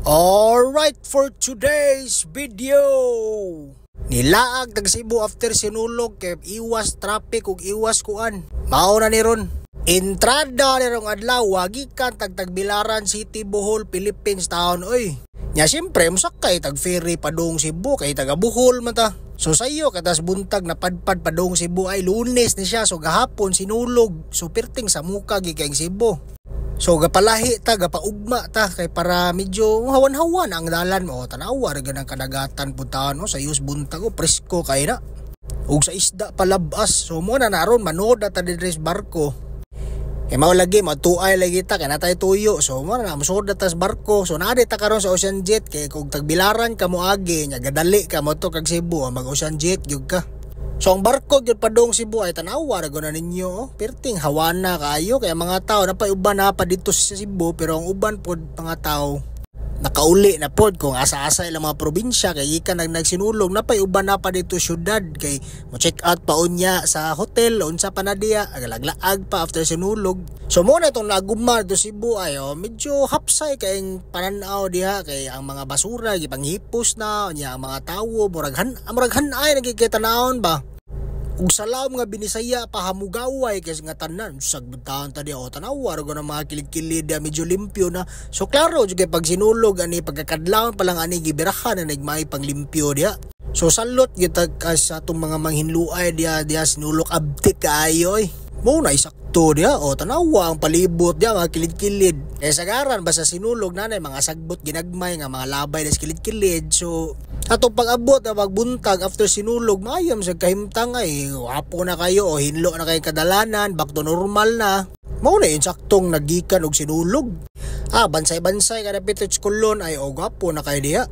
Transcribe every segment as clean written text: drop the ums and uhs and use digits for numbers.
Alright, for today's video. Nilaag tag Cebu after Sinulog kay iwas traffic ug iwas kuan. Mao na ni ron. Entrada ni rong adlaw, gikan tag Tagbilaran City, Bohol, Philippines town oy. Nya siyempre mosakay tag ferry padung Cebu kay taga Bohol man ta. So sayo katas buntag napadpad padung Cebu ay Lunes ni siya, so gahapon Sinulog. So perting sa muka gikan Cebu. So gapalahi ta, gapaugma ta kay para medyo hawan-hawan ang dalan mo. Tanawa ra ganang kadagatan puntahan mo sa yus buntag o presko kay na. Ug sa isda palabas. So mo na naron manood na ta diri sa barko. Kay mao lagi matuay lagi ta kay natay tuyo. So mo na mosuod na ta sa barko. So naa ta karon sa Ocean Jet kay kung tagbilaran ka mo agi nya gadali ka mo to kag Cebu, mag Ocean Jet gyud ka. So ang barko gyud padung Cebu ay tanawa ra na ninyo oh. Perting hawana kaayo kaya mga tao napay uban na pa dito sa Cebu, pero ang uban pod mga tao nakauli na pod kung asa-asa ilang mga probinsya kay gikan nag nagsinulog, napay uban na pa dito syudad kay mo check out pa unya sa hotel, unsa pa na diya laglaag pa after Sinulog. So mo na itong naguma do Cebu ay oh, medyo hapsay kay panan-aw diha kay ang mga basura gipanghipos na unya, ang mga tawo murag han-ay nagkikita naon ba. Ug sa laom nga Binisaya pahamugaway kay nga tanan sagbutahan ta diha o tanawa ra ng mga kilid-kilid diha, medyo limpyo na. So klaro jud kay pag Sinulog ani, pagkakadlawon pa lang ani, gibirahan na nagmay panglimpyo diha. So salot gyud ka sa atong mga manghinluay diha diha Sinulog abtik kaayo oy. Mo na isakto diha o tanawa ang palibot diha, mga kilid-kilid. Eh sagaran basta Sinulog na mga sagbot ginagmay nga mga labay sa kilid-kilid. So atong pag-abot na pagbuntag after Sinulog, maayom sa kahimtang ay wapo na kayo o hinlo na kayo kadalanan, back to normal na. Mao na insaktong nagikan og Sinulog. Ah, bansay-bansay kada Petro Colon ay o gwapo na kayo diha.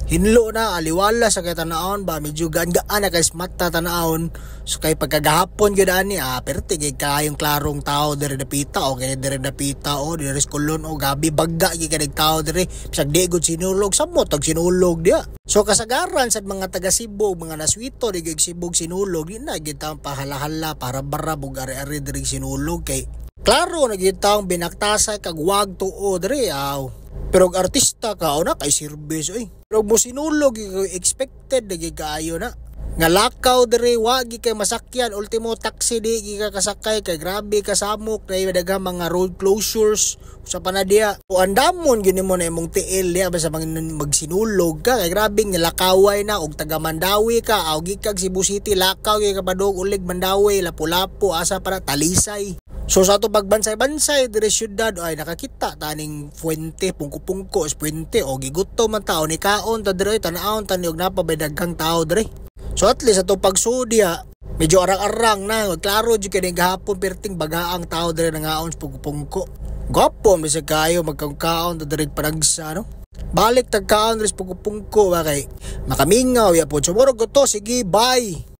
Hinlo na, aliwala sa kay tanawon ba, medyo gaan-gaan na kay mata tanawon. So kay pagkagahapon gyud ani, ah, perti kay kayong klarong tao diri dapita o kay diri dapita o diri sa Colon o gabi bagga gyud kay tao diri. Bisag di gud Sinulog, samot tag Sinulog diha. So kasagaran sa mga taga Cebu, mga naswito di gyud Cebu Sinulog, di na gyud ta pahalahala para barab ug ari-ari diri Sinulog kay klaro na gyud taong binaktasay kag wag tuo diri aw. Pero og artista ka o na kay service oy. Pero mo Sinulog expected na gyud kaayo na. Nga lakaw diri wa gi kay masakyan, ultimo taxi di gi ka kasakay kay grabe ka samok na daghang mga road closures sa panadiya. O andamon gyud nimo na imong tiil diha basta magsinulog ka kay grabe nga lakaway na og taga Mandaue ka aw gikag Cebu City, lakaw gyud ka padung ulig Mandaue, Lapu-Lapu, asa para Talisay. So sa ato pagbansay-bansay diri syudad ay nakakita taning fuente, pungko-pungko sa puente o gigutom man tao ni kaon ta diri, tan-awon ta ni og napabay daghang tao diri. So at least ato pagsudya medyo arang-arang na, klaro jud kay gahapon perting bagaang tao diri nangaon sa pungko-pungko. Gwapo bisag kayo magkaon ta diri panagsa no. Balik tag kaon diri sa pungko-pungko ba kay makamingaw ya po. So murag to, sige, bye.